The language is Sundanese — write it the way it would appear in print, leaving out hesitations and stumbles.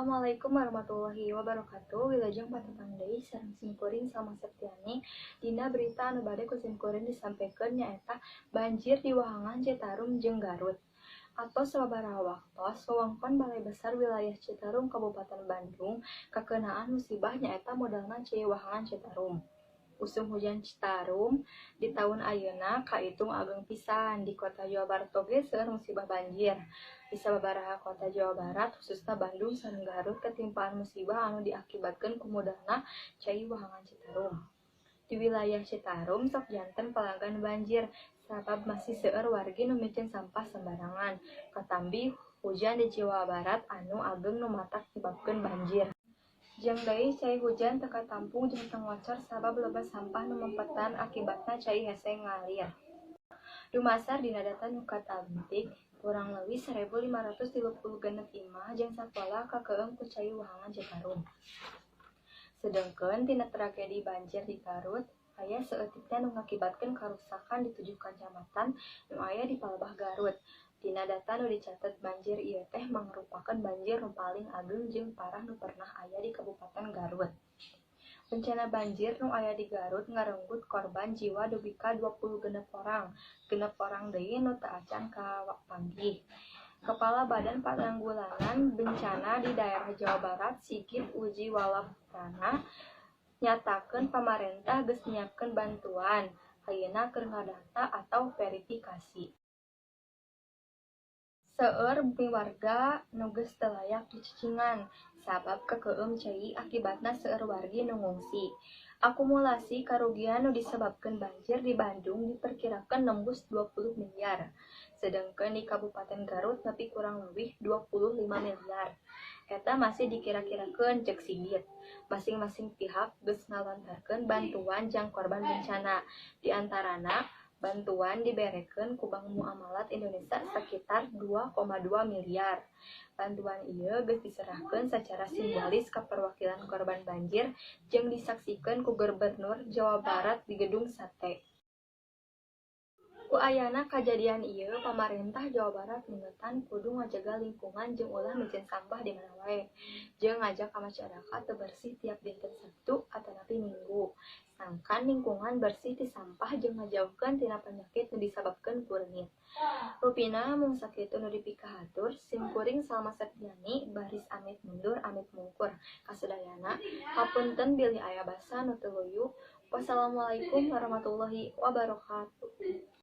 Assalamualaikum warahmatullahi wabarakatuh. Wilujeng patepang deui sareng simkuring, Salma Septiani. Dina berita anu bade ku simkuring disampaikan nyaeta banjir di Wahangan Citarum jeung Garut. Atos sababaraha waktos wewengkon Balai Besar Wilayah Citarum, Kabupaten Bandung, kakeunaan musibah, nyaeta modalna cai Wahangan Citarum. Usum hujan Citarum di taun ayeuna kaitung ageng pisan. Di kota Jawa Barat oge seueur musibah banjir. Di sababaraha kota Jawa Barat, khususna Bandung sareng Garut, katimpaan musibah anu diakibatkeun ku modalna cai Wahangan Citarum. Di wilayah Citarum sok janten palagan banjir sabab masih seueur wargi nu miceun sampah sembarangan, katambi hujan di Jawa Barat anu ageng nu matak nyebabkeun banjir. Jeung deui cai hujan teu katampung jeung teu ngocor sabab loba sampah nu mempetan, akibatna cai hese ngalir. Dumasar dina data nu kataluntik, kurang leuwih 1536 imah jeung sakola kakeueum ku cai Wahangan Citarum. Sedengkeun tina tragedi banjir di Garut, aya saeutikna nu ngakibatkeun karuksakan di 7 kacamatan nu aya di Palebah Garut. Dina data nu dicatet, banjir ieu teh mangrupakeun banjir nu paling ageng jeung parah nu pernah aya di Kabupaten Garut. Bencana banjir nu aya di Garut ngarenggut korban jiwa dugi ka 26 orang, 6 orang deui nu teu acan kapanggih. Kepala Badan Pananggulangan Bencana di Daerah Jawa Barat, Sigit Wiswalaprana, nyatakeun pamarentah geus nyiapkeun bantuan, ayeuna keur ngadata atau verifikasi. Seueur bumi warga nu geus teu layak dicicingan sabab kakeueum cai, akibatna seueur wargi nu ngungsi. Akumulasi karugian nu disebabkeun banjir di Bandung diperkirakeun nembus 20 miliar, sedengkeun di Kabupaten Garut nepi kurang leuwih 25 miliar. Eta masih dikira-kirakeun, ceuk Sigit. Masing-masing pihak geus ngalontarkeun bantuan jang korban bencana. Di antarana, bantuan diberekeun ku Bank Muamalat Indonesia sakitar 2,2 miliar. Bantuan ieu geus diserahkeun sacara simbolis ka perwakilan korban banjir jeung disaksikeun ku Gubernur Jawa Barat di Gedung Sate. Ku ayana kajadian ieu, pamarentah Jawa Barat ningetan kudu ngajaga lingkungan jeung ulah miceun sampah di mana wae, jeung ngajak ka masyarakat teu bersih tiap dinten Sabtu atanapi Minggu. Sangkan lingkungan bersih ti sampah jeung ngajauhkeun tina panyakit nu disababkeun ku reungit. Rupina mung sakitu nu dipikahatur, simkuring, Salma Septiani, baris amit mundur amit mungkur. Kasadayana hapunten bilih aya basa nu teu luyu. Wassalamualaikum warahmatullahi wabarakatuh.